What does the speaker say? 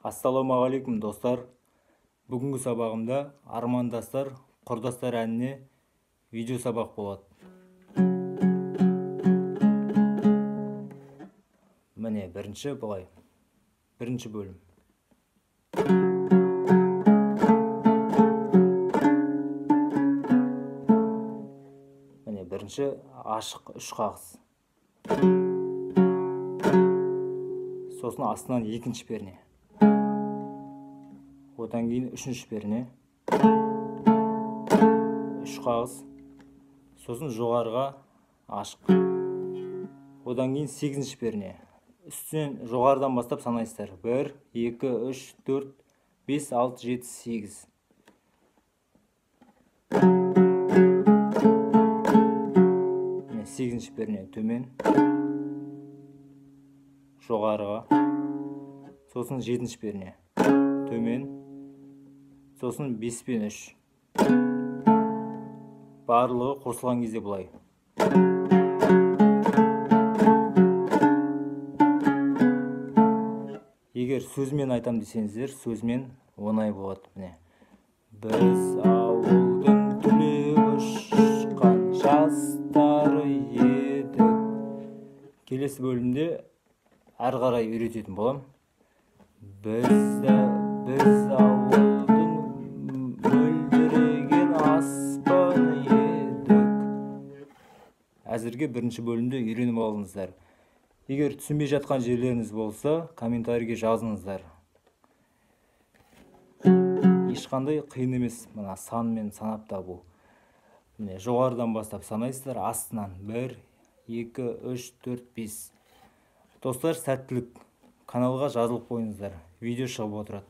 Ассалаумағалейкум, достар. Бүгінгі сабағымда армандастар, құрдастар әніне видео сабақ болады. Міне, бірінші былай. Бірінші бөлім. Міне, бірінші ашық үш қағыс. Сосын астынан екінші перне. Одан кейін үшінші перне. Үш қағыс. Сосын жоғарыға ашық. Одан кейін сегізінші перне. Үстінен жоғарыдан бастап санайсыздар. 1, 2, 3, 4, 5, 6, 7, 8. Міне, сегізінші перне төмен. Жоғарыға. Сосын жетінші перне төмен. Сосын 5 пен 3. Барлығы қосылған кезде былай. Егер сөзмен айтам десеңіздер, сөзмен оңай болады. Міне. Біз ауылдың түлеп ұшқан жастары едік. Келесі бөлімде әрі қарай үйрететін болам. Біз ауылдың мөлдіреген аспаны едік. Әзірге бірінші бөлімде үйреніп алыңыздар. Егер түсінбей жатқан жерлеріңіз болса, комментарийге жазыңыздар. Ешқандай қиын емес, мына санмен санап табу. Міне, жоғарыдан бастап санайсыздар, астынан 1, 2, 3, 4, 5. Достар, сәттілік. Каналға жазылып қойыңыздар. Видео шығып отырады.